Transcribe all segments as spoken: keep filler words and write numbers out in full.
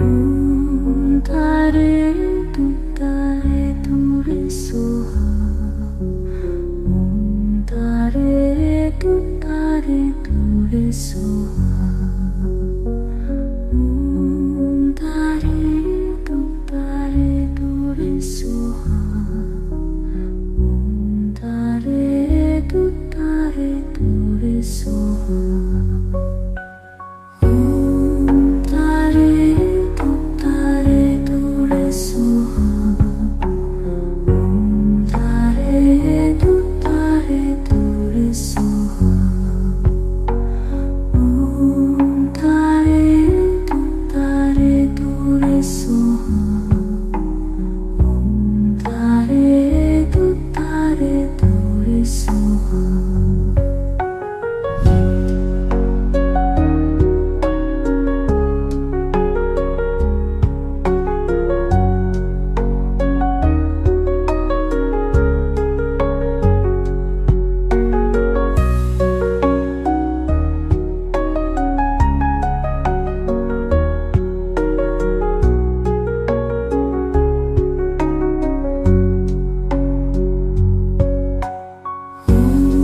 ॐ तारे तुतारे तुरे स्वाहा। ॐ तारे तुतारे तुरे स्वाहा। ॐ तारे तुतारे तुरे स्वाहा। ॐ तारे तुतारे तुरे स्वाहा। ॐ तारे तुतारे तुरे स्वाहा। ॐ तारे तुतारे तुरे स्वाहा। ॐ तारे तुतारे तुरे स्वाहा। ॐ तारे तुतारे तुरे स्वाहा।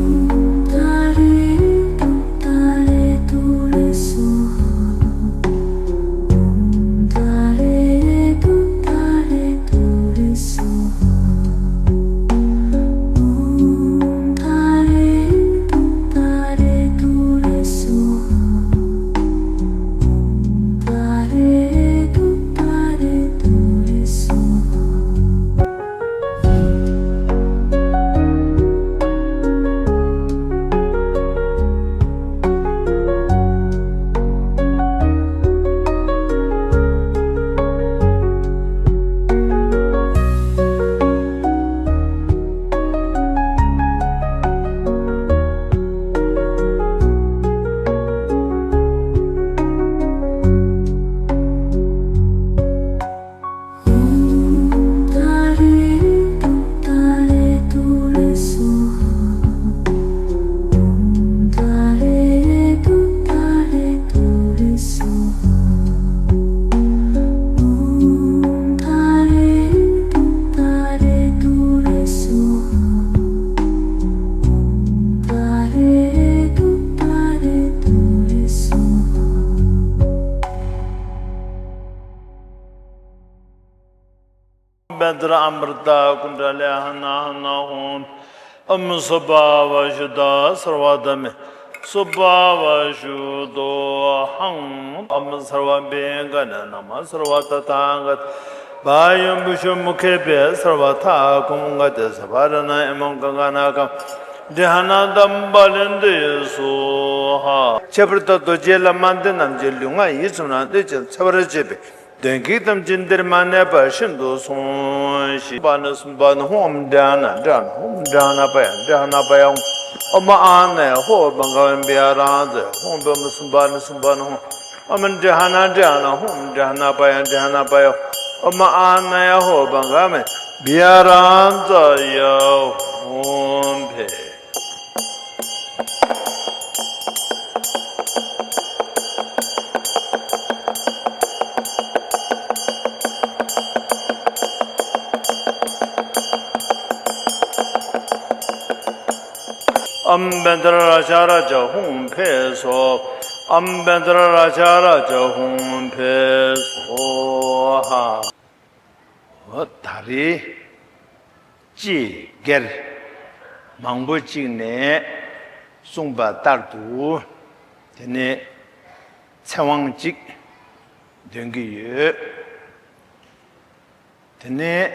ॐ तारे तुतारे तुरे स्वाहा। ॐ तारे तुतारे तुरे स्वाहा। ॐ तारे तुतारे तुरे स्वाहा। ॐ तारे तुतारे तुरे स्वाहा। ॐ तारे तुतारे तुरे स्वाहा। ॐ तारे तुतारे तुरे स्वाहा। ॐ तारे तुतारे तुरे स्वाहा। ॐ तारे तुतारे तुरे स्वाहा। ཨམ་བེ་དྷར་ཨ་མྲྀ་ཏ་ཀུཎྜ་ལི་ཧ་ན་ཧ་ན་ཧཱུྃ། ཨོཾ་སྭ་བྷཱ་ཝ་ཤུདྡྷ་སརྦ་དྷརྨ་སྭ་བྷཱ་ཝ་ཤུདྡྷོ་ཧཾ། ཨོཾ་སརྦ་བིགྷ་ནཱ་ནཱ་མ་སརྦ་ཏ་ཐཱ་ག་ཏ་བཱ་ཡོ་བི་ཤྭ་མུ་ཁེ་བྷྱཿ་སརྦ་ཐཱ་ཀོ་མུ་ཁ་ཏེ་སརྦ་རཏྣ་ཨི་མཾ་ག་ག་ན་ཀཾ་ཌྷ་ན་དམ་པཱ་ལིནྡྷེ་སྭཱ་ཧཱ། ཁྱད་པར་དུ་རྡོ་རྗེ་བླ་མ་འདི་རྣམས་ཀྱི་ལུས་ངག་ཡིད་གསུམ་རྣམས་བདེ་ཞིང་འཚོ་བར་བྱེད་པའི་གདོན་བགེགས་ཐམས་ཅད་འདིར་མ་གནས་པར་ཤིན་ཏུ་བསྲུང་ཞིང་། སུམ་པ་ནི་སུམ་པ་ནི་ཧཱུྃ་ཨོཾ་ཌྷ་ཎ་ཌྷ་ཎ་ཧཱུྃ་ཌྷ་ཎ་པ་ཡ་ཌྷ་ཎ་པ་ཡ་ཧཱུྃ། ཨོཾ་ཨཱ་ཎ་ཡ་ཧོ་བྷ་ག་བ་བི་ཡ་རཱ་ཛ་ཧཱུྃ། སུམ་པ་ནི་སུམ་པ་ནི་ཧཱུྃ་ཨོཾ་ཌྷ་ཎ་ཌྷ་ཎ་ཧཱུྃ་ཌྷ་ཎ་པ་ཡ་ཌྷ་ཎ་པ་ཡ་ཧཱུྃ། ཨོཾ་ཨཱ་ཎ་ཡ་ཧོ་བྷ་ག་བ་བི་ཡ་རཱ་ཛ་ཡ་ཧཱུྃ་ཕཊ། ཨམ་བེ་དྷར་རཀྵ་རཀྵ་ཧཱུྃ་ཕཊ་སྭཱ་ཧཱ། ཨམ་བེ་དྷར་རཀྵ་རཀྵ་ཧཱུྃ་ཕཊ་སྭཱ་ཧཱ། འོ་ད་རེས་སྤྱི་སྒེར་མང་པོ་ཅིག་ནས་གསུངས་པ་ལྟར་དུ་དེ་ནས་ཚེ་དབང་ཅིག་འདོན་གྱི་ཡོད། དེ་ནས་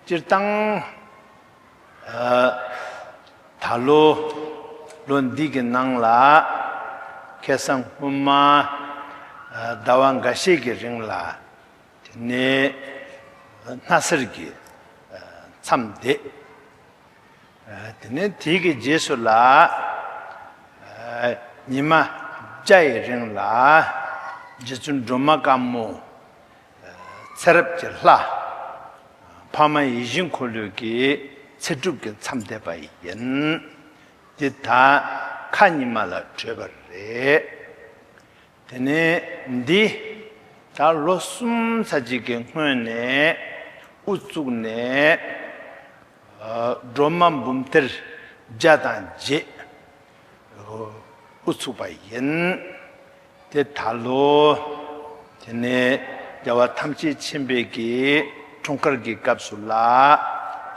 སྤྱིར་བཏང་ཨ་ད་ལོ་ལོ་འདི་གི་ནང་ལ་ཁ་སང་སྔོན་མ་ཨ་ཟླ་བ་འགའ་ཤས་ཀྱི་རིང་ལ་དེ་ནས་སྣ་སེར་གྱི་ཨ་མཚམས་བསྡད། ཨ་དེ་ནས་དེའི་གི་རྗེས་སུ་ལ་ཨ་ཉི་མ་བརྒྱ་ཡི་རིང་ལ་རྗེ་བཙུན་སྒྲོལ་མ་དཀར་མོ་ཚེ་རབས་ཀྱི་ལྷ་འཕགས་མ་ཡིད་བཞིན་འཁོར་ལོའི་གི་ཚེ་སྒྲུབ་ཀྱི་མཚམས་བསྡད་པ་ཡིན། འདི་ད་ཁ་ཉི་མ་ལ་གྲོལ་བ་རེད། དེ་ནས་འདི་ ད་ལོ་གསུམ་ཙམ་ཅིག་གི་སྔོན་ནས་དབུ་བཙུགས་ནས། ཨ། སྒྲོལ་མ་འབུམ་གཏེར་བརྒྱ་དང་བརྒྱད། དབུ་བཙུགས་པ་ཡིན། དེ་ད་ལོ། དེ་ནས་རྒྱལ་བ་ཐམས་ཅད་མཁྱེན་པའི་གི་འཁྲུངས་སྐར་གྱི་སྐབས་སུ་ལ་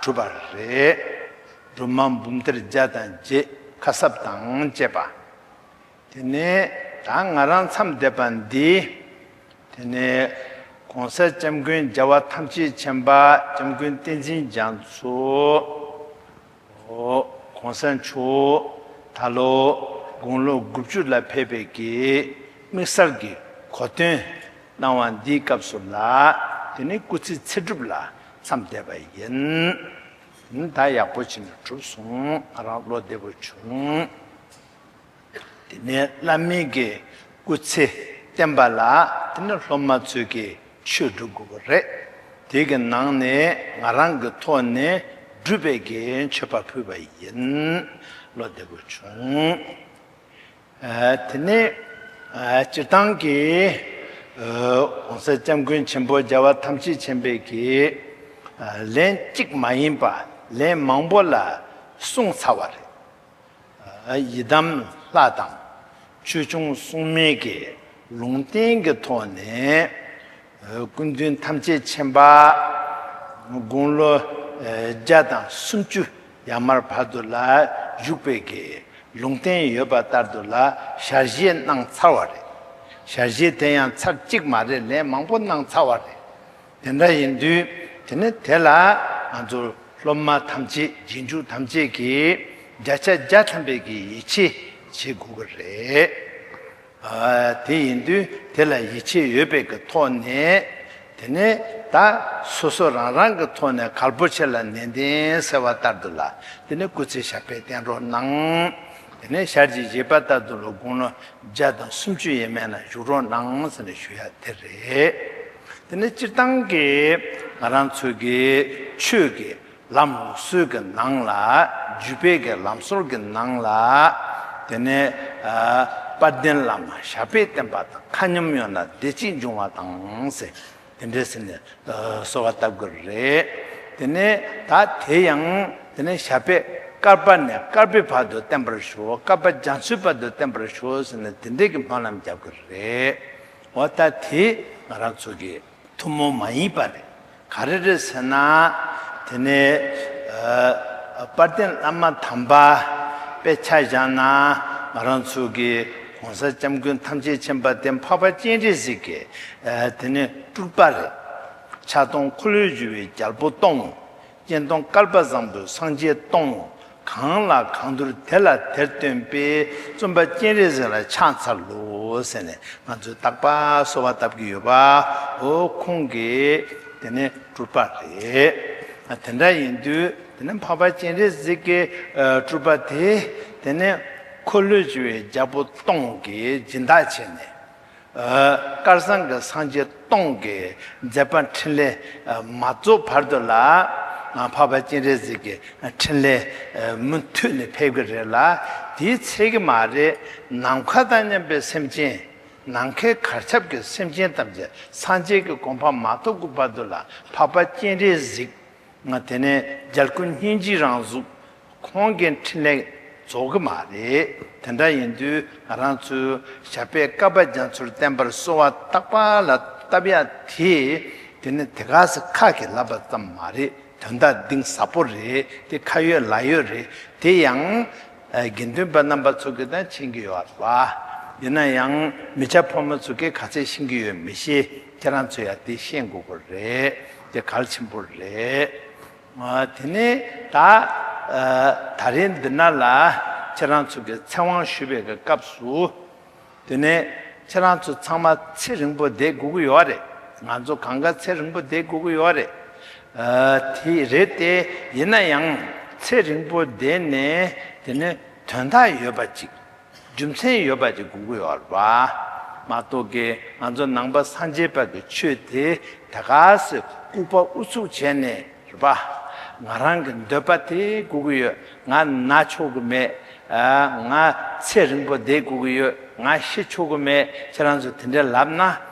གྲུབ་པ་རེད། སྒྲོལ་མ་འབུམ་གཏེར་བརྒྱ་དང་བརྒྱད་ཁ་གསབ་དང་བཅས་པ། དེ་ནས་ད་ང་རང་མཚམས་བསྡད་པ་འདི། དེ་ནས་༸གོང་ས་༸སྐྱབས་མགོན་རྒྱལ་བ་ཐམས་ཅད་མཁྱེན་པ་༸སྐྱབས་མགོན་བསྟན་འཛིན་རྒྱ་མཚོ། ཨོ། ༸གོང་ས་མཆོག་ད་ལོ་དགུང་ལོ་དགུ་བཅུ་ལ་ཕེབས་པའི་གི་དམིགས་བསལ་གྱི་གོ་སྟོན་གནང་བ་འདིའི་སྐབས་སུ་ལ། དེ་ནི་སྐུ་ཚེ་ཚེ་སྒྲུབ་ལ་མཚམས་བསྡད་པ་ཡིན། ད་ཡག་པོ་བྱས་ནས་གྲུབ་སོང་། ང་རང་བློ་བདེ་པོ་བྱུང་། དེ་ནས་བླ་མའི་གི་སྐུ་ཚེ་བརྟན་པ་ལ། དེ་ནས་སློབ་མ་ཚོས་གི་ཆོས་སྒྲུབ་དགོས་པ་རེད། དེ་གི་ནང་ནས་ང་རང་གི་ཐོག་ནས་སྒྲུབ་པའི་གི་མཆོད་པ་ཕུལ་བ་ཡིན། བློ་བདེ་པོ་བྱུང་། ཨ། དེ་ནས། ཨ། སྤྱིར་བཏང་གི། ཨ། ༸གོང་ས་༸སྐྱབས་མགོན་ཆེན་པོ་རྒྱལ་བ་ཐམས་ཅད་མཁྱེན་པའི་གི། ཨ། ལན་གཅིག་མ་ཡིན་པ་ལན་མང་པོ་ལ་གསུངས་ཚར་བ་རེད། ཡི་དམ་ལྷ་དང་ཆོས་སྐྱོང་སྲུང་མའི་གི་ལུང་བསྟན་གྱི་ཐོག་ནས། སྐུ་མདུན་ཐམས་ཅད་མཁྱེན་པ་དགུང་ལོ་བརྒྱ་དང་སུམ་ཅུ་ཡར་མར་བར་དུ་ལ་བཞུགས་པའི་གི་ལུང་བསྟན་ཡོད་པ་ལྟར་དུ་ལ་ཞལ་བཞེས་གནང་ཚར་བ་རེད། ཞལ་བཞེས་དེ་ཡང་ཚར་གཅིག་མ་རེད། ལན་མང་པོ་གནང་ཚར་བ་རེད། དེ་འདྲ་ཡིན་དུས། དེ་ནི་དེ་ལ་ང་ཚོ་སློབ་མ་ཐམས་ཅད། རྗེས་འཇུག་ཐམས་ཅད་ཀྱིས་བརྒྱ་ཆ་བརྒྱ་ཐམ་པའི་གི་ཡིད་ཆེས་བྱེད་དགོས་ཀྱི་རེད། ཨ། དེ་ཡིན་དུས་དེ་ལ་ཡིད་ཆེས་ཡོད་པའི་གི་ཐོག་ནས། དེ་ནས་ད་སོ་སོ་རང་རང་གི་ཐོག་ནས་གལ་པོ་ཆེ་ལ་ནན་ཏན་ཟེར་བ་ལྟར་དུ་ལ། དེ་ནས་སྐུ་ཚེ་ཞབས་པད་བརྟན་རོགས་གནང་། དེ་ནས་ཞལ་གྱིས་བཞེས་པ་ལྟར་དུ་ལ་དགུང་ལོ་བརྒྱ་དང་སུམ་ཅུ་ཡས་མས་ན་བཞུགས་རོགས་གནང་ཟེར་ནས་ཞུ་ཡ་དེ་རེད། དེ་ནི་སྤྱིར་བཏང་གི་ང་རང་ཚོ་གི་ཆོས་ཀྱི་ལམ་ལུགས་སྲོལ་གྱི་ནང་ལ། བརྒྱུད་པའི་གི་ལམ་སྲོལ་གྱི་ནང་ལ། དེ་ནས། ཨ། དཔལ་ལྡན་བླ་མ་ཞབས་པད་བརྟན་པ་དང་། མཁའ་མཉམ་ཡོང་ན་བདེ་སྐྱིད་འབྱུང་བ་དང་ཟེར། དེ་འདྲས་ཟེར་ནས། ཨ། གསོལ་བ་བཏབ་དགོས་རེད། དེ་ནས་ད་དེ་ཡང་དེ་ནས་ཞབས་པད་བསྐལ་པ་ནས་བསྐལ་པའི་བར་དུ་བརྟན་པར་ཤོག་བསྐལ་པ་རྒྱ་མཚོའི་བར་དུ་བརྟན་པར་ཤོག་ཟེར་ནས་དེ་འདྲས་ཀྱི་སྨོན་ལམ་རྒྱབ་དགོས་རེད། འོ། ད་དེ་ང་རང་ཚོ་གི་ཐུན་མོང་མ་ཡིན་པ་རེད། ག་རེ་རེད་ཟེར་ན། དེ་ནས། ཨ། དཔལ་ལྡན་བླ་མ་དམ་པ་དཔེ་ཆ་བཞག་ན། ང་རང་ཚོ་གི་༸གོང་ས་༸སྐྱབས་མགོན་ཐམས་ཅད་མཁྱེན་པ་དེ་འཕགས་པ་སྤྱན་རས་གཟིགས་ཀྱི། ཨ། དེ་ནས་སྤྲུལ་པ་རེད། ཕྱག་སྟོང་འཁོར་ལོས་སྒྱུར་བའི་རྒྱལ་པོ་སྟོང་། སྤྱན་སྟོང་བསྐལ་པ་བཟང་པོའི་སངས་རྒྱས་སྟོང་། གང་ལ་གང་འདུལ་དེ་ལ་དེར་སྟོན་པའི། བཙུན་པ་སྤྱན་རས་གཟིགས་ལ་ཕྱག་འཚལ་ལོ་ཟེར་ནས་ང་ཚོས་རྟག་པར་གསོལ་བ་བཏབ་ཀྱི་ཡོད་པ། འོ། ཁོང་གི་དེ་ནས་སྤྲུལ་པ་རེད། དེ་འདྲ་ཡིན་དུས་དེ་ནས་འཕགས་པ་སྤྱན་རས་གཟིགས་ཀྱི། ཨ། སྤྲུལ་པ་དེ། དེ་ནས་འཁོར་ལོས་སྒྱུར་བའི་རྒྱལ་པོ་སྟོང་གིས་སྦྱིན་བདག་བྱས་ནས། ཨ། བསྐལ་བཟང་གི་སངས་རྒྱས་སྟོང་གི་མཛད་པ་འཕྲིན་ལས། ཨ། མ་རྫོགས་བར་དུ་ལ། ཨ། འཕགས་པ་སྤྱན་རས་གཟིགས་ཀྱི་འཕྲིན་ལས། ཨ། མུ་མཐུད་ནས་ཕེབས་ཀྱི་རེད་ལ། དེའི་ཚད་ཀྱི་མ་རེད། ནམ་མཁའ་དང་མཉམ་པའི་སེམས་ཅན། ནམ་མཁའི་གར་ཁྱབ་ཀྱི་སེམས་ཅན་ཐམས་ཅད་སངས་རྒྱས་ཀྱི་གོ་འཕང་མ་ཐོབ་ཀྱི་བར་དུ་ལ་འཕགས་པ་སྤྱན་རས་གཟིགས། ང་། དེ་ནས་རྒྱལ་ཀུན་སྙིང་རྗེའི་རང་གཟུགས། ཁོང་གི་འཕྲིན་ལས་རྫོགས་ཀྱི་མ་རེད། དེ་འདྲ་ཡིན་དུས་ང་རང་ཚོས་ཞབས་པད་བསྐལ་པ་རྒྱ་མཚོར་བརྟན་པར་གསོལ་བ་རྟག་པར་ལ་བཏབ་ཡ་དེ། དེ་ནི་དེ་ག་སེ་ཁ་གིས་ལབ་པ་ཙམ་མ་རེད། དོན་དག་གཏིང་ཟབ་པོ་རེད། དེ་ཁ་ཡོད་ལག་ཡོད་རེད། དེ་ཡང་། ཨ། དགེ་འདུན་པ་རྣམ་པ་ཚོ་གིས་ད་མཁྱེན་གྱི་ཡོད་རེད་པ། ཡིན་ན་ཡང་མི་སྐྱ་ཕོ་མོ་ཚོ་གིས་ག་ཚད་ཤེས་ཀྱི་ཡོད་མི་ཤེས། ཁྱེད་རང་ཚོ་ཡང་དེ་ཤེས་དགོས་ཀྱི་རེད། དེ་གལ་ཆེན་པོ་རེད། ཨ། དེ་ནས་ད། ཨ། ད་རིང་འདི་ན་ལ་ཁྱེད་རང་ཚོ་གིས་ཚེ་དབང་ཞུ་བའི་གི་སྐབས་སུ། དེ་ནས་ཁྱེད་རང་ཚོ་ཚང་མ་ཚེ་རིང་པོ་བསྡད་དགོས་ཀྱི་ཡོད་རེད། ང་ཚོ་གང་ག་ཚེ་རིང་པོ་བསྡད་དགོས་ཀྱི་ཡོད་རེད། ཨ། དེ་རེད་དེ། ཡིན་ན་ཡང་ཚེ་རིང་པོ་བསྡད་ནས་དེ་ནས་དོན་དག་ཡོད་པ་ཅིག་རྒྱུ་མཚན་ཡོད་པ་ཅིག་དགོས་ཀྱི་ཡོད་རེད་པ། མ་གཏོགས་ཀྱི་ང་ཚོ་ནང་པ་སངས་རྒྱས་པ་གི་ཆོས་དེ་ད་ག་སེ་ལྐུགས་པ་ཨུ་ཚུགས་བྱས་ནས། རེད་པ། ང་རང་གི་འདོད་པ་དེ་དགོས་ཀྱི་ཡོད། ང་ན་ཆོག་གི་མེད། ཨ། ང་ཚེ་རིང་པོ་བསྡད་དགོས་ཀྱི་ཡོད། ང་ཤི་ཆོག་གི་མེད། ཁྱེད་རང་ཚོ་དེ་འདྲ་ལབ་ན།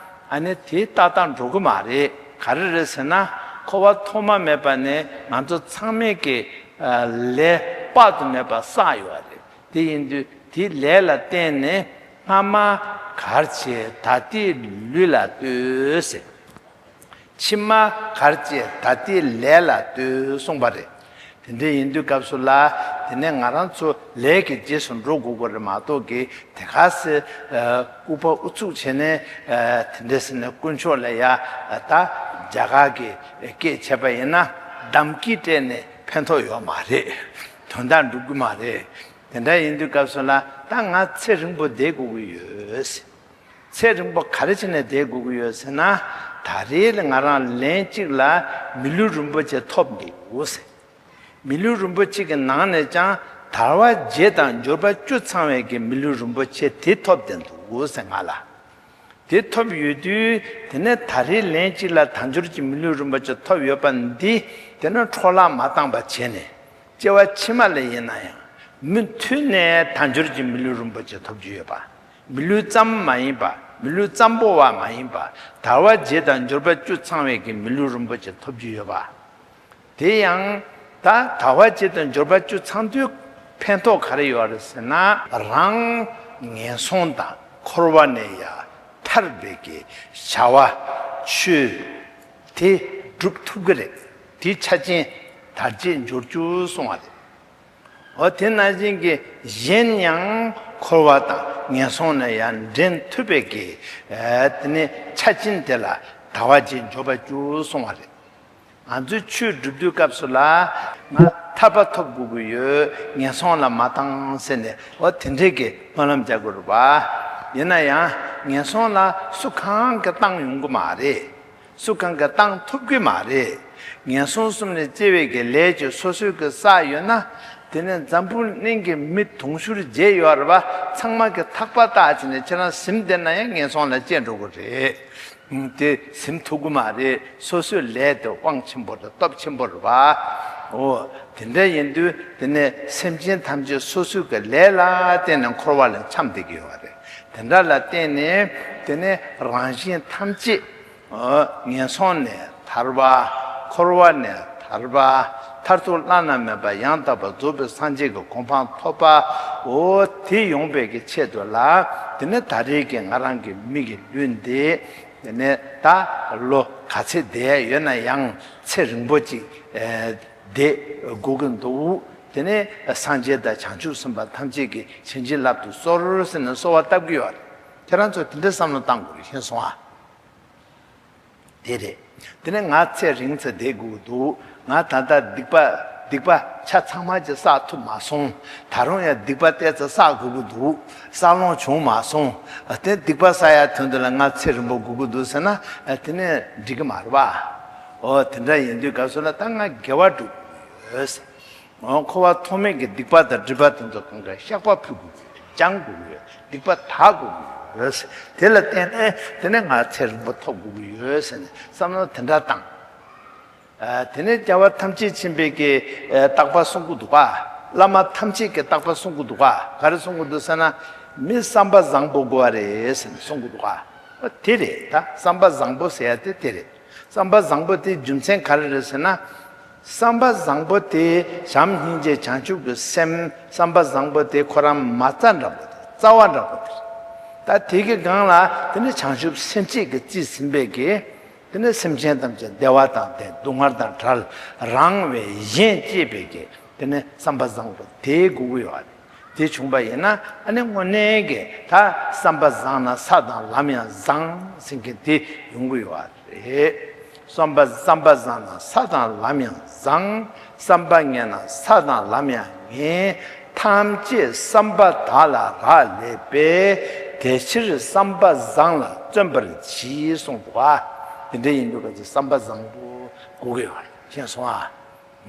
ཨ་ནི་དེ་ཏག་ཏག་འགྲོ་གི་མ་རེད། ག་རེ་རེད་ཟེར་ན། འཁོར་བ་ཐོག་མ་མེད་པ་ནས་ང་ཚོ་ཚང་མས་ཀྱི་ལས་དཔག་ཏུ་མེད་པ་བསགས་ཡོད་རེད། དེ་ཡིན་དུས་དེའི་ལས་ལ་བརྟེན་ནས། སྔ་མ་གར་བྱེད་ད་ལྟའི་ལུས་ལ་ལྟོས་ཟེར། ཕྱི་མ་གར་བྱེད་ད་ལྟའི་ལས་ལ་ལྟོས་གསུངས་པ་རེད། དེ་འདྲ་ཡིན་དུས་སྐབས་སུ་ལ། དེ་ནས་ང་རང་ཚོ་ལས་ཀྱི་རྗེས་སུ་འགྲོ་དགོས་ཀྱི་རེད་མ་གཏོགས་ཀྱི། དེ་ག་སེ་ཨ་ལྐུགས་པ་ཨུ་ཚུགས་བྱས་ནས། ཨ་དེ་འདྲ་ཟེར་ནས་དཀོན་མཆོག་ལ་ཡ། ཨ་ད་རྒྱ་གར་གྱི་སྐད་བྱས་པ་ཡིན་ན། དམ་བསྐྱེད་སྤྲད་ནས་ཕན་ཐོགས་ཡོད་མ་རེད། དོན་དག་འགྲུབ་ཀྱི་མ་རེད། དེ་འདྲ་ཡིན་དུས་སྐབས་སུ་ལ། ད་ང་ཚེ་རིང་པོ་བསྡད་དགོས་ཀྱི་ཡོད། ཚེ་རིང་པོ་ག་རེ་བྱས་ནས་བསྡད་དགོས་ཀྱི་ཡོད་ཟེར་ན། ད་རེས་ལ་ང་རང་ལན་གཅིག་ལ་མི་ལུས་རིན་པོ་ཆེ་ཐོབ་འདུག་ཟེར། མི་ལུས་རིན་པོ་ཆེ་གི་ནང་ནས་ཀྱང་དལ་བ་བརྒྱད་དང་འབྱོར་པ་བཅུ་ཚང་བའི་གི་མི་ལུས་རིན་པོ་ཆེ་དེ་ཐོབ་བསྡད་འདུག་ཟེར་ང་ལ། དེ་ཐོབ་ཡོད་དུས། དེ་ནས་ད་རེས་ལན་གཅིག་ལ་དལ་འབྱོར་གྱི་མི་ལུས་རིན་པོ་ཆེ་ཐོབ་ཡོད་པ་འདི། དེ་ནས་འཕྲོ་བརླག་མ་བཏང་པ་བྱས་ནས། སྐྱེ་བ་ཕྱི་མ་ལ་ཡིན་ན་ཡང་། མུ་མཐུད་ནས་དལ་འབྱོར་གྱི་མི་ལུས་རིན་པོ་ཆེ་ཐོབ་ཀྱི་ཡོད་པ། མི་ལུས་ཙམ་མ་ཡིན་པ། མི་ལུས་ཙམ་པོ་བ་མ་ཡིན་པ། དལ་བ་བརྒྱད་དང་འབྱོར་པ་བཅུ་ཚང་བའི་གི་མི་ལུས་རིན་པོ་ཆེ་ཐོབ་ཀྱི་ཡོད་པ། དེ་ཡང་། ད་དལ་བ་བརྒྱད་དང་འབྱོར་པ་བཅུ་ཚང་དུས་ཕན་ཐོགས་ག་རེ་ཡོད་རེད་ཟེར་ན། རང་ངན་སོང་དང་འཁོར་བ་ནས་ཡར་ཐར་བའི་གི་བྱ་བ་ཆོས་དེ་སྒྲུབ་ཐུབ་ཀྱི་རེད། དེའི་ཆ་རྐྱེན་དར་རྒྱས་འབྱོར་རྒྱུ་གསུངས་པ་རེད། འོ་དེ་ནང་བཞིན་གྱི་གཞན་ཡང་འཁོར་བ་དང་ངན་སོང་ནས་ཡར་འདྲེན་ཐུབ་པའི་གི། ཨ་དེ་ནི་ཆ་རྐྱེན་དེ་ལ་དལ་བ་བརྒྱད་འབྱོར་པ་བཅུ་གསུངས་པ་རེད། ང་ཚོས་ཆོས་སྒྲུབ་དུས་སྐབས་སུ་ལ། ང་ཐར་པ་ཐོབ་དགོས་ཀྱི་ཡོད། ངན་སོང་ལ་མ་བཏང་ཟེར་ནས། འོ་དེ་འདྲའི་གི་སྨོན་ལམ་རྒྱག་དགོས་རེད་པ། ཡིན་ན་ཡང་ངན་སོང་ལ་སུ་གང་གིས་བཏང་ཡོང་གི་མ་རེད། སུ་གང་གིས་བཏང་ཐུབ་ཀྱི་མ་རེད། ངན་སོང་གསུམ་ནས་སྐྱེ་བའི་གི་ལས་ཀྱི་སོ་སོའི་གི་བསགས་ཡོད་ན། དེ་ནས་འཛམ་བུ་གླིང་གི་མི་དུང་ཕྱུར་བརྒྱད་ཡོད་རེད་པ། ཚང་མ་གི་ཐག་པ་བཏགས་བྱས་ནས་ཁྱེད་རང་ཟིན་བསྡད་ན་ཡང་ངན་སོང་ལ་སྐྱེ་འགྲོ་གི་རེད། དེ་ཟིན་ཐུབ་ཀྱི་མ་རེད། སོ་སོའི་ལས་དེ་དབང་ཆེན་པོ་རེད། སྟོབས་ཆེན་པོ་རེད་པ། འོ་དེ་འདྲ་ཡིན་དུས། དེ་ནས་སེམས་ཅན་ཐམས་ཅད་སོ་སོའི་གི་ལས་ལ་བརྟེན་ནས་འཁོར་བ་ལ་འཁྱམས་བསྡད་ཀྱི་ཡོད་རེད། དེ་འདྲ་ལ་བརྟེན་ནས། དེ་ནས་རང་གཞན་ཐམས་ཅད། འོ་ངན་སོང་ནས་ཐར་བ། འཁོར་བ་ནས་ཐར་བ། མཐར་ཐུག་བླ་ན་མེད་པ་ཡང་དག་པར་རྫོགས་པའི་སངས་རྒྱས་ཀྱི་གོ་འཕང་ཐོབ་པ། འོ་དེ་ཡོང་བའི་གི་ཆེད་དུ་ལ། དེ་ནས་ད་རེས་ཀྱི་ང་རང་གི་མི་གི་ལུས་འདི། དེ་ནས་ད་ལོ་ག་ཚད་བསྡད་ཡོད་ན་ཡང་། ཚེ་རིང་པོ་ཅིག་ཨ་བསྡད་དགོས་ཀྱི་འདུག་དེ་ནས་སངས་རྒྱས་དང་བྱང་ཆུབ་སེམས་དཔའ་ཐམས་ཅད་ཀྱིས་བྱིན་གྱིས་བརླབ་ཏུ་གསོལ་ཟེར་ནས་གསོལ་བ་བཏབ་ཀྱི་ཡོད་རེད། ཁྱེད་རང་ཚོ་དེ་འདྲའི་བསམ་བློ་བཏང་དགོས་རེད། ཤེས་སོང་ཨ། དེ་རེད། དེ་ནས་ང་ཚེ་རིང་ཙམ་བསྡད་དགོས་ཀྱི་འདུག་ང་ད་ལྟ་སྡིག་པ། སྡིག་པ་ཆ་ཚང་མ་ཅིག་བསགས་ཐུབ་མ་སོང་། ད་རུང་ཡང་སྡིག་པ་ཏོག་ཙམ་བསགས་དགོས་ཀྱི་འདུག་བསགས་ལོང་བྱུང་མ་སོང་། དེ་སྡིག་པ་བསགས་ཡ་དོན་དུ་ལ་ང་ཚེ་རིང་པོ་དགོས་ཀྱི་འདུག་ཟེར་ན། དེ་ནས་འགྲིག་གི་མ་རེད་པ། འོ་དེ་འདྲ་ཡིན་དུས་སྐབས་སུ་ལ་ད་ང་དགེ་བ་སྒྲུབ་དགོས་ཀྱི་ཡོད་ཟེར། འོ་འཁོར་བ་ཐོག་མེད་ཀྱི་སྡིག་པ་དང་སྒྲིབ་པ་དེ་ཚོ་གང་ག་བཤགས་པ་ཕུལ་དགོས་ཀྱི་ཡོད། སྦྱང་དགོས་ཀྱི་ཡོད། སྡིག་པ་དག་དགོས་ཀྱི་ཡོད་ཟེར། དེ་ལ་བརྟེན་ནས་དེ་ནས་ང་ཚེ་རིང་པོ་ཐོབ་དགོས་ཀྱི་ཡོད་ཟེར་ནས་བསམ་བློ་དེ་འདྲ་བཏང་། ཨ་དེ་ནས་རྒྱལ་བ་ཐམས་ཅད་མཁྱེན་པའི་གི་ཨ་བརྟག་པ་གསུང་གི་འདུག་ག་བླ་མ་ཐམས་ཅད་ཀྱི་བརྟག་པ་གསུང་གི་འདུག་ག་ག་རེ་གསུང་གི་འདུག་ཟེར་ན། མི་བསམ་པ་བཟང་པོ་དགོས་པ་རེད་ཟེར་ནས་གསུང་གི་འདུག་ག་དེ་རེད། ད་བསམ་པ་བཟང་པོ་ཟེར་ཡ་དེ་དེ་རེད། བསམ་པ་བཟང་པོ་དེའི་རྒྱུ་མཚན་ག་རེ་རེད་ཟེར་ན། བསམ་པ་བཟང་པོ་དེ་བྱམས་སྙིང་རྗེ་བྱང་ཆུབ་ཀྱི་སེམས། བསམ་པ་བཟང་པོ་དེ་ཁོ་རང་མ་རྩ་འདྲ་པོ་དེ། རྩ་བ་འདྲ་པོ་དེ་རེད། ད་དེ་གི་སྒང་ལ་དེ་ནི་བྱང་ཆུབ་སེམས་བསྐྱེད་ཀྱིས་རྩིས་ཟིན་པའི་གི། དེ་ནི་སེམས་ཅན་ཐམས་ཅད་བདེ་བ་དང་ལྡན། སྡུག་བསྔལ་དང་བྲལ། རང་བས་གཞན་གཅེས་པའི་གི། དེ་ནི་བསམ་པ་བཟང་པོ་དེ་དགོས་ཀྱི་ཡོད་རེད། དེ་བྱུང་པ་ཡིན་ན། ཨ་ནི་དངོས་གནས་ཀྱི་ད་བསམ་པ་བཟང་ན་ས་དང་ལམ་ཡང་བཟང་ཟེར་མཁན་དེ་ཡོང་གི་ཡོད་རེད། བསམ་པ་བསམ་པ་བཟང་ན་ས་དང་ལམ་ཡང་བཟང་། བསམ་པ་ངན་ན་ས་དང་ལམ་ཡང་ངན། ཐམས་ཅད་བསམ་པ་དག་ལ་རག་ལས་པས། དེ་ཕྱིར་བསམ་པ་བཟང་ལ་བརྩོན་པར་གྱིས་གསུངས་འདུག་ག་དེ་འདྲ་ཡིན་དུས་ཀ་ཅིག་བསམ་པ་བཟང་པོ་དགོས་ཀྱི་ཡོད་རེད། མཁྱེན་སོང་ཨ།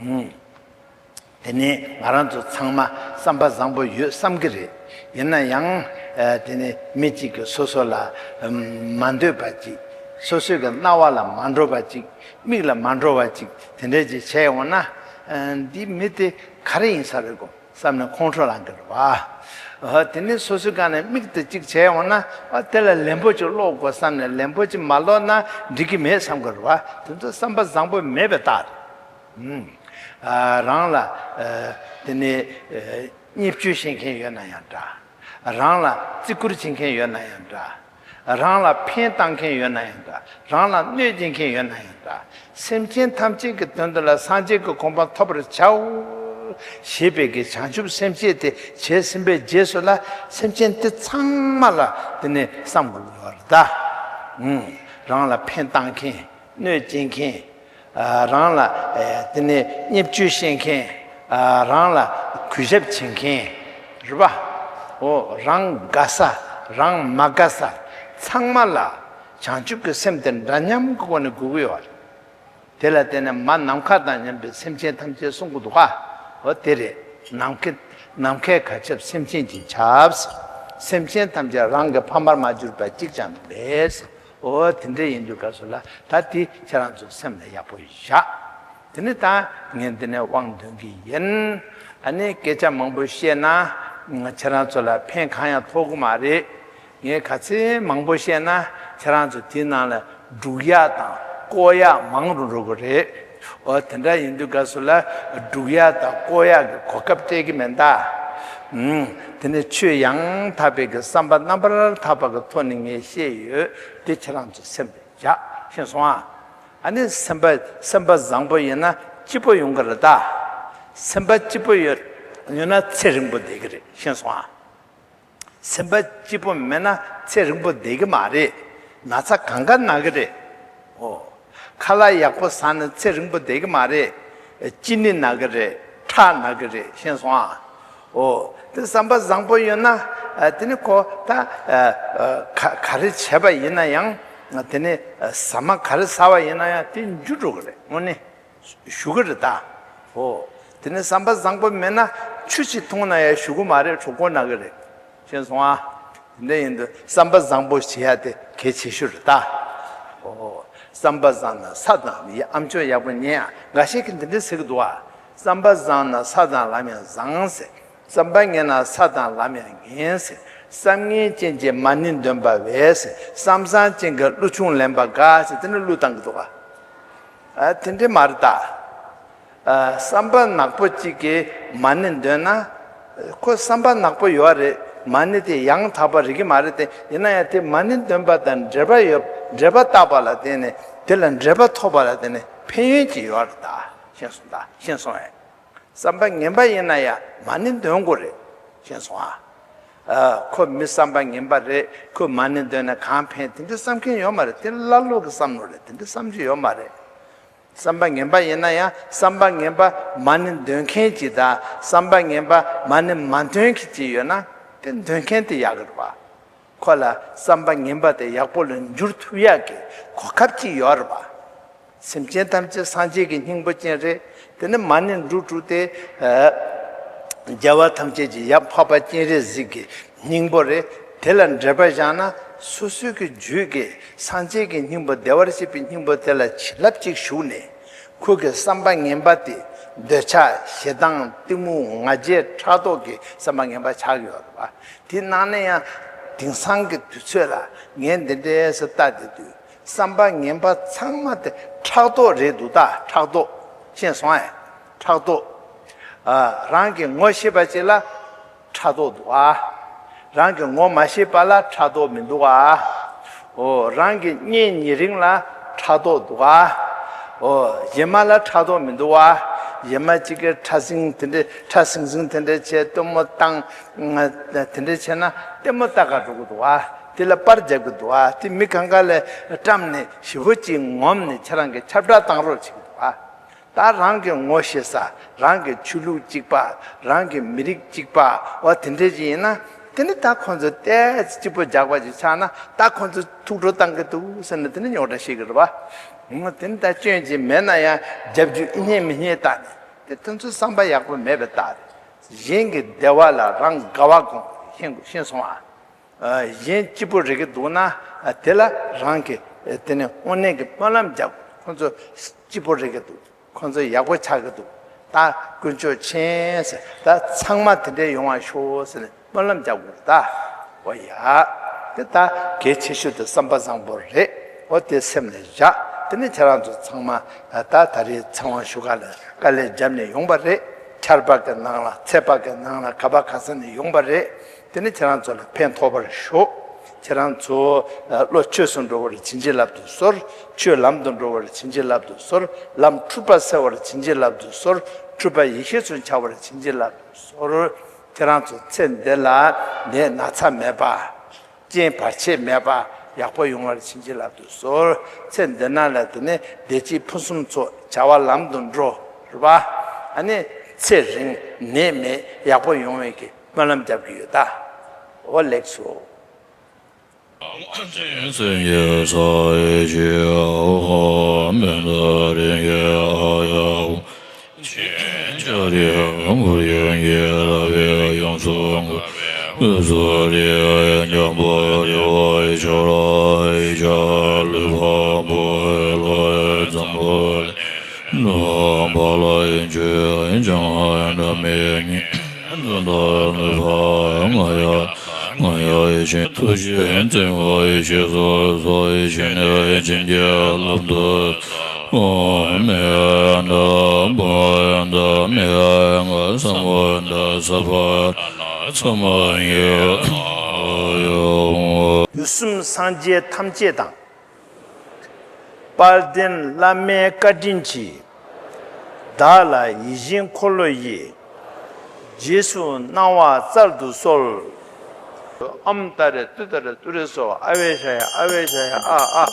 ཨུམ། དེ་ནས་ང་རང་ཚོ་ཚང་མ་བསམ་པ་བཟང་པོ་ཡོད་བསམ་གྱི་རེད། ཡིན་ན་ཡང་། ཨ་དེ་ནས་མི་གཅིག་གིས་སོ་སོ་ལ་ཨམ་མ་འདོད་པ་ཅིག་སོ་སོའི་གི་རྣ་བ་ལ་མ་འགྲོ་བ་ཅིག་མིག་ལ་མ་འགྲོ་བ་ཅིག་དེ་འདྲ་ཅིག་བྱས་ཡོང་ན། ཨ་འདི་མི་དེ་ག་རེ་ཡིན་ས་རེད་གོ་བསམ་ནས་ཁོང་ཁྲོ་ལངས་ཀྱི་རེད་བ། ཨ། དེ་ནས་སོ་སོའི་སྒང་ནས་མིག་དེ་གཅིག་བྱས་འོང་ན། ཨ། དེ་ལ་ལན་པོ་གཅིག་སློག་དགོས་བསམ་ནས་ལན་པོ་གཅིག་མ་སློག་ན་འགྲིག་གི་མེད་བསམ་གི་རེད་བ། དེ་ཚོ་བསམ་པ་བཟང་པོ་མེད་པའི་རྟགས་རེད། ཨ། རང་ལ། ཨ། དེ་ནས། ཨ། བརྙས་བཅོས་བཤད་མཁན་ཡོད་ན་ཡང་འདྲ། རང་ལ་བརྩི་བཀུར་བྱེད་མཁན་ཡོད་ན་ཡང་འདྲ། རང་ལ་ཕན་བཏང་མཁན་ཡོད་ན་ཡང་འདྲ། རང་ལ་གནོད་སྐྱེལ་མཁན་ཡོད་ན་ཡང་འདྲ། སེམས་ཅན་ཐམས་ཅད་ཀྱི་དོན་དུ་ལ་སངས་རྒྱས་ཀྱི་གོ་འཕང་ཐོབ་པར་བྱའོ་ཞེས་པའི་གི་བྱང་ཆུབ་སེམས་བསྐྱེད་དེ་བྱས་ཟིན་པའི་རྗེས་སུ་ལ། སེམས་ཅན་དེ་ཚང་མ་ལ་དེ་ནས་བསམ་དགོས་ཀྱི་ཡོད་རེད་ད། ཨུམ། རང་ལ་ཕན་བཏང་མཁན། གནོད་སྐྱེལ་མཁན། ཨ། རང་ལ། ཨེ། དེ་ནས་བརྙས་བཅོས་བཤད་མཁན། ཨ། རང་ལ་གུས་ཞབས་བྱེད་མཁན། རེད་པ། འོ། རང་དགའ་ས། རང་མ་དགའ་ས་ཚང་མ་ལ་བྱང་ཆུབ་ཀྱི་སེམས་དེ་འདྲ་མཉམ་གྱི་སྒོ་ནས་དགོས་ཀྱི་ཡོད་རེད། དེ་ལ་བརྟེན་ནས་མ་ནམ་མཁའ་དང་མཉམ་པའི་སེམས་ཅན་ཐམས་ཅད་གསུང་གི་འདུག་ག། འོ། དེ་རེད། ནམ་མཁའི། ནམ་མཁའི་གར་ཁྱབ་སེམས་ཅན་གྱིས་ཁྱབ། སེམས་ཅན་ཐམས་ཅད་རང་གི་ཕ་མར་མ་གྱུར་པ་གཅིག་ཀྱང་མེད། འོ། དེ་འདྲ་ཡིན་དུས་སྐབས་སུ་ལ། ད་དེ་ཁྱེད་རང་ཚོ་སེམས་ལ་ཡག་པོ་བཞག། དེ་ནས་ད་ངས་འདི་ནས་དབང་འདོན་གྱི་ཡིན། ཨ་ནི་སྐད་ཆ་མང་པོ་བཤད་ན་ང་ཁྱེད་རང་ཚོ་ལ་ཕན་གང་ཡང་ཐོགས་ཀྱི་མ་རེད། ངས་ག་ཚད་མང་པོ་བཤད་ན་ཁྱེད་རང་ཚོ་དེའི་ནང་ལ་སྒྲུག་ཡག་དང་བཀོག་ཡག་མང་རུ་འགྲོ་གི་རེད། འོ། དེ་འདྲ་ཡིན་དུས་སྐབས་སུ་ལ་སྒྲུག་ཡག་དང་བཀོག་ཡག་གི་གོ་སྐབས་སྤྲད་ཀྱི་མེད་ད། ཨུམ། དེ་ནས་ཆོས་ཡང་དག་པའི་གི་བསམ་པ་རྣམ་པར་དག་པ་གི་ཐོག་ནས་ངས་བཤད་ཡོད། དེ་ཁྱེད་རང་ཚོ་སེམས་ལ་བཞག། ཤེས་སོང་ཨ། ཨ་ནི་སེམས་པ། སེམས་པ་བཟང་པོ་ཡིན་ན་སྐྱིད་པོ་ཡོང་གི་རེད་ད། སེམས་པ་སྐྱིད་པོ་ཡོད་ཡོད་ན་ཚེ་རིང་པོ་བསྡད་ཀྱི་རེད། ཤེས་སོང་ཨ། སེམས་པ་སྐྱིད་པོ་མེད་ན་ཚེ་རིང་པོ་བསྡད་ཀྱི་མ་རེད། ན་ཚ་གང་ག་ན་གི་རེད། འོ། ཁ་ལག་ཡག་པོ་ཟ་ན་ཚེ་རིང་པོ་བསྡད་ཀྱི་མ་རེད། ལྕི་ནད་ན་གི་རེད། ཁྲག་ན་གི་རེད། ཤེས་སོང་ཨ། འོ། དེ་བསམ་པ་བཟང་པོ་ཡོད་ན། ཨ། དེ་ནི་ཁོ་ད། ཨ། ཨ། ག་ག་རེ་བྱས་པ་ཡིན་ན་ཡང་། དེ་ནི་ཟ་མ་ག་རེ་ཟ་བ་ཡིན་ན་ཡང་དེ་འཇུ་འགྲོ་གི་རེད། དངོས་གནས་ཞུ་གི་རེད་ད། འོ། དེ་ནི་བསམ་པ་བཟང་པོ་མེད་ན་ཆུ་ཞིག་འཐུང་ན་ཡང་ཞུ་གི་མ་རེད། གྲོད་ཁོག་ན་གི་རེད། ཤེས་སོང་ཨ། དེ་འདྲ་ཡིན་དུས་བསམ་པ་བཟང་པོ་བྱེད་ཡ་དེ་གལ་ཆེ་ཤོས་རེད་ད། འོ། བསམ་པ་བཟང་ན་ས་དང་། ཨ་མཆོག་ཡག་པོ་ཉན་ཨ། འགའ་ཤས་ཀྱིས་འདི་འདྲ་ཟེར་གི་འདུག་ཨ། བསམ་པ་བཟང་ན་ས་དང་ལམ་ཡང་བཟང་ཟེར། བསམ་པ་ངན་ན་ས་དང་ལམ་ཡང་ངན་ཟེར། བསམ་ངན་ཅན་གྱི་མ་ཎི་འདོན་པ་བས་ཟེར། བསམ་བཟང་ཅན་གྱི་གླུ་ཆུང་ལེན་པ་དགའ་ཟེར། དེ་འདྲ་གླུ་བཏང་གི་འདུག་ཨ། ཨ། དེ་འདྲ་མ་རེད་ད། ཨ། བསམ་པ་ནག་པོ་གཅིག་གིས་མ་ཎི་འདོན་ན། ཁོ་བསམ་པ་ནག་པོ་ཡོད་རེད། མ་ཎི་དེ་ཡང་དག་པ་རིག་གི་མ་རེད་དེ། ཡིན་ན་ཡང་དེ་མ་ཎི་འདོན་པ་དང་འབྲེལ་བ་ཡོད། འབྲེལ་བ་བཏགས་པ་ལ་བརྟེན་ནས། དེ་ལ་འབྲེལ་བ་ཐོབ་པ་ལ་བརྟེན་ནས་ཕན་ཡོན་ཅིག་ཡོད་རེད་ད། ཤེས་སོང་ད། ཤེས་སོང་ངས། བསམ་པ་ངན་པ་ཡིན་ན་ཡང་མ་ཎི་འདོན་དགོས་རེད། ཤེས་སོང་ཨ། ཨ། ཁོ་མི་བསམ་པ་ངན་པ་རེད། ཁོས་མ་ཎི་འདོན་ན་གང་ཕན། དེ་འདྲ་བསམ་མཁན་ཡོད་མ་རེད། དེ་ཀླ་ཀློ་གི་བསམ་བློ་རེད། དེ་འདྲ་བསམ་རྒྱུ་ཡོད་མ་རེད། བསམ་པ་ངན་པ་ཡིན་ན་ཡང་། བསམ་པ་ངན་པ་མ་ཎི་འདོན་མཁན་ཅིག་དང་། བསམ་པ་ངན་པ་མ་ཎི་མ་འདོན་མཁན་ཅིག་ཡོད་ན། དེ་འདོན་མཁན་དེ་ཡག་གི་རེད་པ། ཁོ་ལ་བསམ་པ་ངན་པ་དེ་ཡག་པོ་ལ་འགྱུར་ཐུབ་ཡག་གི་གོ་སྐབས་ཅིག་ཡོད་རེད་པ། སེམས་ཅན་ཐམས་ཅད་སངས་རྒྱས་ཀྱི་སྙིང་པོ་ཅན་རེད། དེ་ནི་མ་ཎི་འབྲུ་དྲུག་དེ། ཨ། རྒྱལ་བ་ཐམས་ཅད་ཀྱི་ཡབ་འཕགས་པ་སྤྱན་རས་གཟིགས་ཀྱི་སྙིང་པོ་རེད། དེ་ལ་འབྲེལ་བ་བཞག་ན། སོ་སོའི་གི་རྒྱུད་ཀྱི་སངས་རྒྱས་ཀྱི་སྙིང་པོ། བདེ་བར་གཤེགས་པའི་སྙིང་པོ་དེ་ལ་བྱིན་རླབས་ཅིག་ཞུགས་ནས། ཁོ་གི་བསམ་པ་ངན་པ་དེ། འདོད་ཆགས། ཞེ་སྡང་། གཏི་མུག་ང་རྒྱལ། ཕྲག་དོག་གི་བསམ་པ་ངན་པ་ཆགས་ཡོད་རེད་པ། དེ་ནང་ནས་ཡང་དེང་སང་གི་དུས་ཚོད་ལ་ངས་འདི་འདྲའི་སུ་ལྟ་བསྡད་དུས། བསམ་པ་ངན་པ་ཚང་མ་དེ་ཕྲག་དོག་རེད་འདུག་ད། ཕྲག་དོག། ཤེས་སོང་ཨེ། ཕྲག་དོག། ཨ། རང་གི་ངོ་ཤེས་པ་ཅིག་ལ་ཕྲག་དོག་འདུག་ཨ། རང་གི་ངོ་མ་ཤེས་པ་ལ་ཕྲག་དོག་མི་འདུག་ཨ། འོ། རང་གི་གཉེན་ཉེ་རིང་ལ་ཕྲག་དོག་འདུག་ཨ། འོ། གཞན་མ་ལ་ཕྲག་དོག་མི་འདུག་ཨ། གཞན་མ་གཅིག་གིས་ཁྲ་ཟིང་དེ་འདྲ། ཁྲ་ཟིང་ཟིང་དེ་འདྲ་བྱས། སྟོན་མོ་བཏང་། དེ་འདྲ་བྱས་ན་ལྟད་མོ་ལྟ་ག་འགྲོ་གི་འདུག་ཨ། དེ་ལ་པར་རྒྱབ་གི་འདུག་ཨ། དེ་མི་གང་ག་ལ་བཀྲམ་ནས་ཞེ་པོ་ཅིག་ངོམ་ནས་ཁྱེད་རང་གིས་ཁྱབ་བསྒྲགས་བཏང་རོགས་བྱེད་ཀྱི་འདུག་ཨ། ད་རང་གི་ངོ་ཤེས་ས། རང་གི་ཆོས་ལུགས་གཅིག་པ། རང་གི་མི་རིགས་གཅིག་པ། འོ། དེ་འདྲ་ཅིག་ཡིན་ན། དེ་ནི་ད་ཁོང་ཚོ་ཏོག་ཙམ་སྐྱིད་པོ་རྒྱག་པ་ཅིག་ཆགས་ན། ད་ཁོང་ཚོ་ཐུགས་སྤྲོ་བཏང་གི་འདུག་ཟེར་ནས་དེ་ནི་རྙོག་དྲ་བཤད་ཀྱི་རེད་པ། འོ། དེ་ནི་ད་སྐྱོན་ཅིག་མེད་ན་ཡང་རྒྱབ་རྒྱུ་ཨེ་རྙེད་མི་རྙེད་བལྟས་ནས། དེ་དེ་ཚོ་བསམ་པ་ཡག་པོ་མེད་པའི་རྟགས་རེད། གཞན་གྱི་བདེ་བ་ལ་རང་དགའ་བ་དགོངས། ཤེས་དགོས། ཤེས་སོང་ཨ། ཨ། གཞན་སྐྱིད་པོ་རེག་གི་འདུག་ན། ཨ། དེ་ལ་རང་གིས་དེ་ནས་དངོས་གནས་ཀྱི་སྨོན་ལམ་རྒྱག། ཁོང་ཚོ་སྐྱིད་པོ་རེག་གི་འདུག། ཁོང་ཚོ་ཡག་པོ་ཆགས་ཀྱི་འདུག། ད་དཀོན་མཆོག་མཁྱེན་ཟེར། ད་ཚང་མ་དེ་འདྲས་ཡོང་བ་ཤོག་ཟེར་ནས་ སྨོན་ལམ་རྒྱག་དགོས་རེད་ད། འོ་ཡ། དེ་ད་གལ་ཆེ་ཤོས་དེ་བསམ་པ་བཟང་པོ་རེད། འོ་དེ་སེམས་ལ་བཞག་དེ་ནས་ཁྱེད་རང་ཚོ་ཚང་མ་ད་ད་རེས་ཚེ་དབང་ཞུ་ག་ལ་དཀའ་ལས་བརྒྱབ་ནས་ཡོང་པ་རེད། ཆར་པ་གི་ནང་ལ་ཚད་པ་གི་ནང་ལ་ག་པ་ག་ས་ནས་ཡོང་པ་རེད། དེ་ནས་ཁྱེད་རང་ཚོ་ལ་ཕན་ཐོགས་པར་ཤོག་ཁྱེད་རང་ཚོ་བློ་ཆོས་སུ་འགྲོ་བར་བྱིན་གྱིས་བརླབ་ཏུ་གསོལ། ཆོས་ལམ་དུ་འགྲོ་བར་བྱིན་གྱིས་བརླབ་ཏུ་གསོལ། ལམ་འཁྲུལ་པ་སེལ་བར་བྱིན་གྱིས་བརླབ་ཏུ་གསོལ། འཁྲུལ་པ་ཡེ་ཤེས་སུ་འཆར་བར་བྱིན་གྱིས་བརླབ་ཏུ་གསོལ། ཁྱེད་རང་ཚོ་ཚེ་འདི་ལ་ནད་ན་ཚ་མེད་པ། རྐྱེན་བར་ཆད་མེད་པ་ཡག་པོ་ཡོང་བར་བྱིན་གྱིས་བརླབ་ཏུ་གསོལ། ཚེ་འདི་ན་ལ་དེ་ནས་བདེ་སྐྱིད་ཕུན་སུམ་ཚོགས་བྱ་བ་ལམ་དུ་འགྲོ་རེད་པ། ཨ་ནི་ཚེ་རིང་ནད་མེད་ཡག་པོ་ཡོང་བའི་གི་སྨོན་ལམ་རྒྱབ་ཀྱི་ཡོད་ད། འོ་ལེགས་སོ། སེམས་ཀྱི་ས་ཡི་ཕྱི་འོ་མེ་ད་རིང་གི་ཨ་ཡ་ཅི་ཅི་རི་ཧ་གུ་ཡོན་གྱི་ར་བའི་ཡོངས་སུ་འགུ་སུ་རི་ཡ་འཇམ་པོ་རི་བ་ཡི་ཆོ་ར་ཡི་ཆ་ལུ་བ་བུ་ལོ་ཡ་འཛམ་བུ་ལི་ལོ་བ་ལ་ཡི་ཆུ་ཡ་འཇམ་ཧ་འདྲ་མི་ཉི་འདུ་འདྲ་ལུ་བ་ང་ཡ། ང་ཡ་ཡེ་ཤེས་ཐུགས་རྗེ་བརྩེ་བ་ཡེ་ཤེས་སོ་སོ་ཡེ་ཤེས་ནས་བྱིན་གྱིས་བརླབ་ཏུ་འོ་མེ་ཡ་འདྲ་བུ་ཡ་འདྲ་མེ་ཡ་ཡ་ང་ས་མོ་འདྲ་ས་ཕ་ཚ་མ་ཡེ་ཡ། དུས་གསུམ་སངས་རྒྱས་ཐམས་ཅད་དང་། དཔལ་ལྡན་བླ་མའི་བཀའ་དྲིན་གྱིས། བདག་ལ་ཡིད་བཞིན་འཁོར་ལོ་ཡི། རྗེས་སུ་གནང་བ་སྩལ་དུ་གསོལ། ཨོཾ་ཏཱ་རེ་ཏུཏྟཱ་རེ་ཏུ་རེ་སྭཱ་ཧཱ། ཨ་བེ་ཤ་ཡ་ཨ་བེ་ཤ་ཡ་ཨ་ཨ།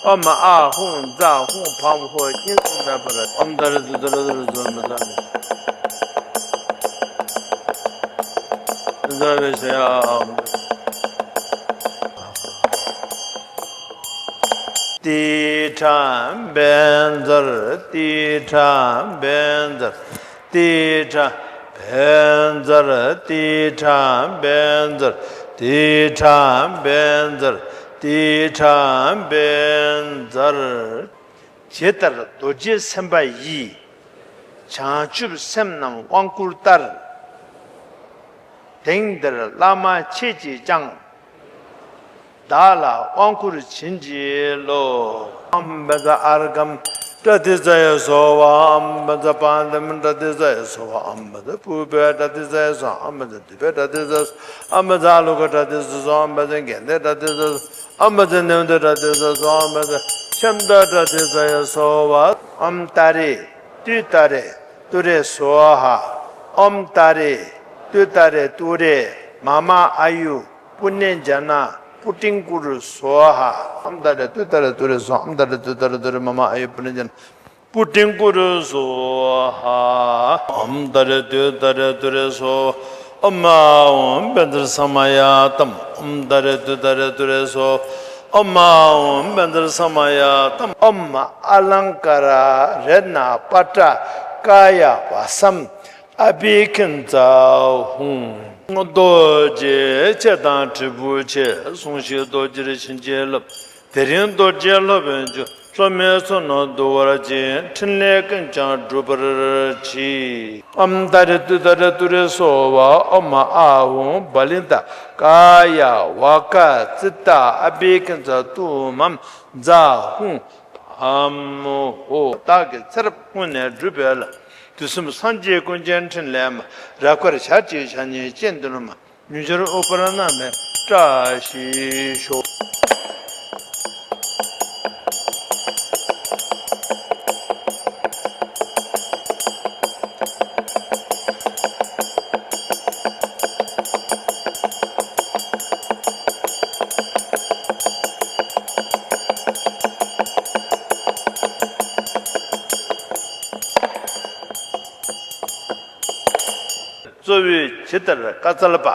ཨོཾ་ཨཱཿཧཱུྃ་ཛཿཧཱུྃ་ཕཾ་ཧོཿ་གཉིས་སུ་མེད་པར། ཨོཾ་ཏཱ་རེ་ཏུཏྟཱ་རེ་ཏུ་རེ་སྭཱ་ཧཱ། ཨ་བེ་ཤ་ཡ་ཨ་ཨ། ཏི་ཁྲ་བཛྲ་ཏི་ཁྲ་བཛྲ་ཏི་ཁྲ་བཛྲ་ཏི་ཁྲ་བཛྲ་ཏི་ཁྲ་བཛྲ་ཏི་ཁྲ་བཛྲ། ཇི་ལྟར་རྡོ་རྗེ་སེམས་དཔའ་ཡིས། བྱང་ཆུབ་སེམས་རྣམས་དབང་བསྐུར་ལྟར། དེང་འདིར་བླ་མ་ཁྱེད་ཀྱིས་ཀྱང་། བདག་ལ་དབང་བསྐུར་བྱིན་གྱིས་རློབས། ཨམ་བཛྲ་ཨརྒྷཾ་པྲ་ཏཱིཙྪ་ཡ་སྭཱ་ཧཱ། ཨམ་བཛྲ་པཱདྱཾ་པྲ་ཏཱིཙྪ་ཡ་སྭཱ་ཧཱ། ཨམ་བཛྲ་པུཥྤ་པྲ་ཏཱིཙྪ་ཡ་སྭཱ་ཧཱ། ཨམ་བཛྲ་དཱུ་པ་པྲ་ཏཱིཙྪ་ཡ་སྭཱ་ཧཱ། ཨམ་བཛྲ་ཨ་ལོ་ཀ་པྲ་ཏཱིཙྪ་ཡ་སྭཱ་ཧཱ། ཨམ་བཛྲ་གནྡྷེ་པྲ་ཏཱིཙྪ་ཡ་སྭཱ་ཧཱ། ཨམ་བཛྲ་ནེཝ་དཱ་པྲ་ཏཱིཙྪ་ཡ་སྭཱ་ཧཱ། ཨམ་བཛྲ་ཤམྦྷ་པྲ་ཏཱིཙྪ་ཡ་སྭཱ་ཧཱ། ཨོཾ་ཏཱ་རེ་ཏུཏྟཱ་རེ་ཏུ་རེ་སྭཱ་ཧཱ། ཨོཾ་ཏཱ་རེ་ཏུཏྟཱ་རེ་ཏུ་རེ་མ་མ་ཨཱ་ཡུ་པུ་ཎེ་ཛྙཱ་ན་པུ་ཊིཾ་ཀུ་རུ་སྭཱ་ཧཱ། ཨོཾ་ཏཱ་རེ་ཏུཏྟཱ་རེ་ཏུ་རེ་སྭཱ་ཧཱ། ཨོཾ་ཏཱ་རེ་ཏུཏྟཱ་རེ་ཏུ་རེ་མ་མ་ཨཱ་ཡུ་པུ་ཎེ་ཛྙཱ་ན་པུ་ཊིཾ་ཀུ་རུ་སྭཱ་ཧཱ། ཨོཾ་ཏཱ་རེ་ཏུཏྟཱ་རེ་ཏུ་རེ་སྭཱ་ཧཱ། ཨོཾ་ཨཱཿཧཱུྃ་བཛྲ་ས་མ་ཡ་ཏཾ། ཨོཾ་ཏཱ་རེ་ཏུཏྟཱ་རེ་ཏུ་རེ་སྭཱ་ཧཱ། ཨོཾ་ཨཱཿཧཱུྃ་བཛྲ་ས་མ་ཡ་ཏཾ། ཨོཾ་ཨ་ལཾ་ཀ་ར་རཏྣ་པ་ཏྲ་ཀཱ་ཡ་བ་སཾ་ཨ་བྷི་ཥིཉྩ་ཧཱུྃ། རྡོ་རྗེ་ཆེ་དང་དྲིལ་བུ་ཆེ། ཟུང་ཤིག་རྡོ་རྗེར་བྱིན་གྱིས་བརླབ། དེ་རིང་རྡོ་རྗེ་སློབ་དཔོན་མཆོག། སློབ་མའི་ཚོགས་རྣམས་འདུ་བར་བྱེད། ཕྲིན་ལས་ཀུན་ཀྱང་འགྲུབ་པར་གྱིས། ཨོཾ་ཏཱ་རེ་ཏུཏྟཱ་རེ་ཏུ་རེ་སྭཱ་ཧཱ། ཨོཾ་ཨཱཿཧཱུྃ་བ་ལི་ཏ་ཀཱ་ཡ་ཝཱ་ཀ་ཙིཏྟ་ཨ་བྷི་ཥིཉྩ་ཏུ་མཾ་ཛཿཧཱུྃ་བྷཾ་ཧོཿ། བདག་གི་ཚེ་རབས་སྔོན་ནས་བསྒྲུབས་པའི་ལྷ། དུས་གསུམ་སངས་རྒྱས་ཀུན་གྱི་ཕྲིན་ལས་མ། རབ་དཀར་ཞལ་གཅིག་ཕྱག་གཉིས་སྤྱན་ཟླ་ནུ་མ། མྱུར་མྱུར་དབུ་འཕང་བསྣམས་ནས་བཀྲ་ཤིས་ཤོག། གཙོ་བོས་ཇི་ལྟར་བཀའ་སྩལ་པ།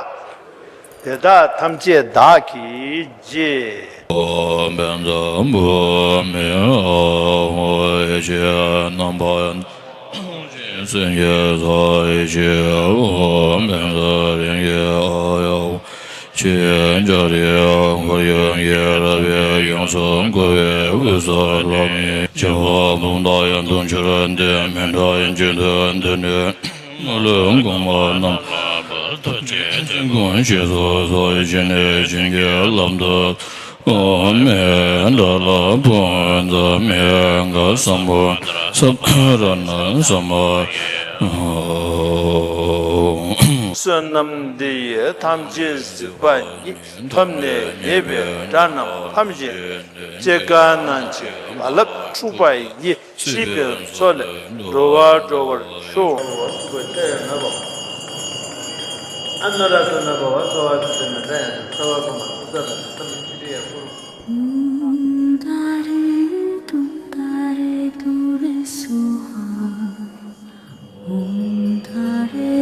དེ་དག་ཐམས་ཅད་བདག་གིས་བགྱི། ཨོཾ་བཛྲ་བྷཱུ་མི་ཨཱཿཧཱུྃ་ཡེ་ཤེས་རྣམ་པར་སེམས་ཀྱི་ས་ཡེ་ཤེས་ཨོཾ་བཛྲ་རིང་གི་ཨཱཿཧཱུྃ། ཅི་ཙཱ་རི་ཧ་གུ་ཡུ་ཡེ་ར་བའི་ཡོངས་སུ་འགུ་བའི་དབུས་སུ་ལྷ་མིའི་བྱེ་བ་འབུམ་དང་ཡང་དུ་འཕྱུར་ཏེ་མི་འདྲ་བའི་ཆོས་འདི་འདི་ནི་མ་ལུས་གོང་མ་རྣམས་ ཐུགས་རྗེ་ཆེན་པོ། ཞེས་སོགས་སོགས་བྱས་ནས་བྱིན་གྱིས་བརླབ་ཏུ་གསོལ་མི་འདྲ་ལ་ཕུག་འཛམ་མི་ག་སམ་བྷོ་ཊ་ས་ར་ཎ་སམ་བྷོ། བསོད་ནམས་འདི་ཡིས་ཐམས་ཅད་གཟིགས་པ་ཉིད། ཐོབ་ནས་ཉེས་པའི་དགྲ་རྣམས་ཕམ་ཞིང་། སྐྱེ་རྒ་ན་འཆིའི་རྦ་རླབས་འཁྲུགས་པ་ཡི། སྲིད་པའི་མཚོ་ལས་འགྲོ་བ་སྒྲོལ་བར་ཤོག། ཨ་ན་ར་ཏ་ན་བྷ་བ་སྭ་བྷཱ་ཀ་ཏ་ན་ཏ་ཡ་ན་སྭ་བྷཱ་ཀ་མ་ཏུ་ཏ་ན་ཏ་ན་ཏ་ན་ཏི་རི་ཡ་ཀུ་རུ། ཨོཾ་ཏཱ་རེ་ཏུཏྟཱ་རེ་ཏུ་རེ་སྭཱ་ཧཱ། ཨོཾ་ཏཱ་རེ་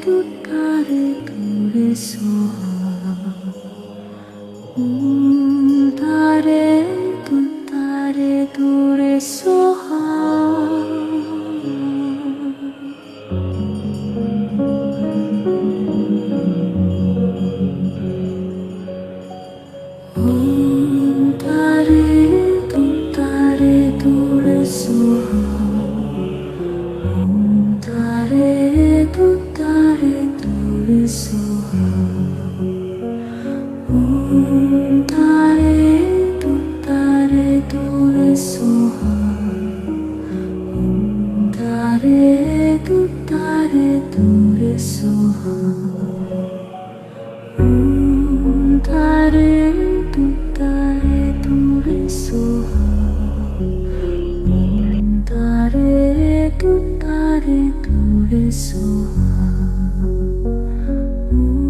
ཏུཏྟཱ་རེ་ཏུ་རེ་སྭཱ་ཧཱ། ཨོཾ་ཏཱ་རེ་ཏུཏྟཱ་རེ་ཏུ་རེ་སྭཱ་ཧཱ། ཨོཾ་ཏཱ་རེ་ཏུཏྟཱ་རེ་ཏུ་རེ་སྭཱ་ཧཱ། ཨོཾ་ཏཱ་རེ་ཏུཏྟཱ་རེ་ཏུ་རེ་སྭཱ་ཧཱ། ཨོཾ་ཏཱ་རེ་ཏུཏྟཱ་རེ་ཏུ་རེ་སྭཱ་ཧཱ། ཨོཾ་ཏཱ་རེ་ཏུཏྟཱ་རེ་ཏུ་རེ་སྭཱ་ཧཱ། ཨོཾ་ཏཱ་རེ་ཏུཏྟཱ་རེ་ཏུ་རེ་སྭཱ་ཧཱ། ཨོཾ་ཏཱ་རེ་ཏུཏྟཱ་རེ་ཏུ་རེ་སྭཱ་ཧཱ།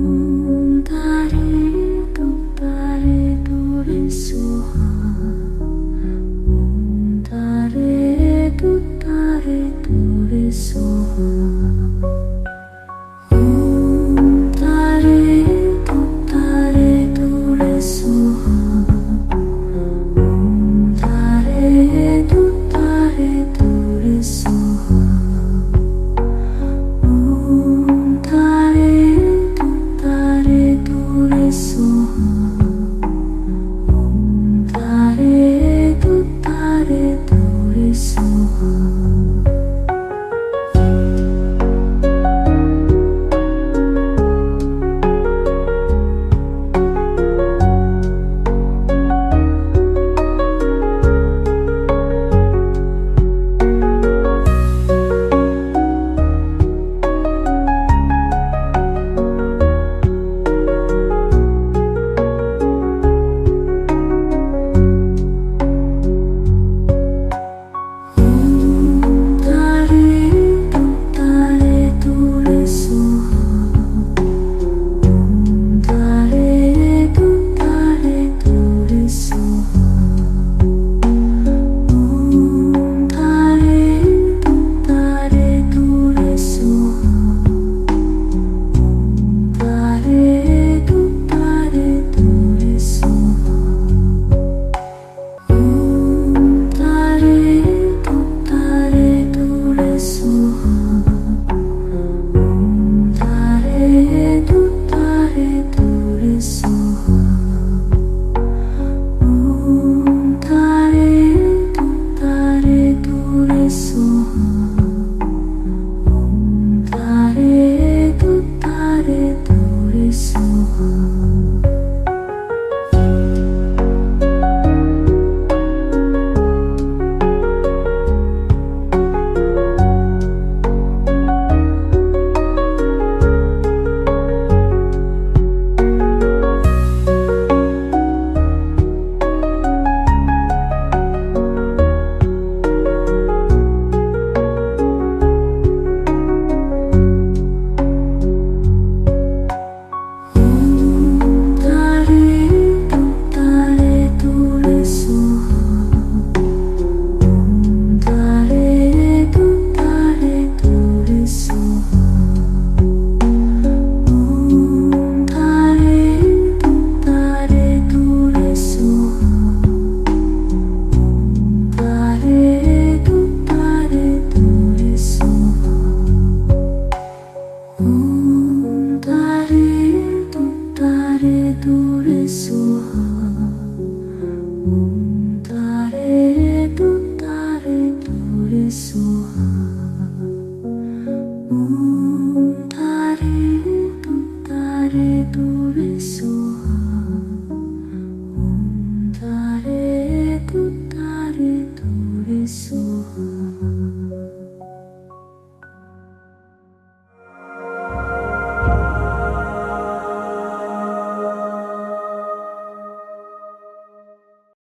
ཨོཾ་ཏཱ་རེ་ཏུཏྟཱ་རེ་ཏུ་རེ་སྭཱ་ཧཱ། ཨོཾ་ཏཱ་རེ་ཏུཏྟཱ་རེ་ཏུ་རེ་སྭཱ་ཧཱ། ཨོཾ་ཏཱ་རེ་ཏུཏྟཱ་རེ་ཏུ་རེ་སྭཱ་ཧཱ། ཨོཾ་ཏཱ་རེ་ཏུཏྟཱ་རེ་ཏུ་རེ་སྭཱ་ཧཱ། ཨོཾ་ཏཱ་རེ་ཏུཏྟཱ་རེ་ཏུ་རེ་སྭཱ་ཧཱ། ཨོཾ་ཏཱ་རེ་ཏུཏྟཱ་རེ་ཏུ་རེ་སྭཱ་ཧཱ།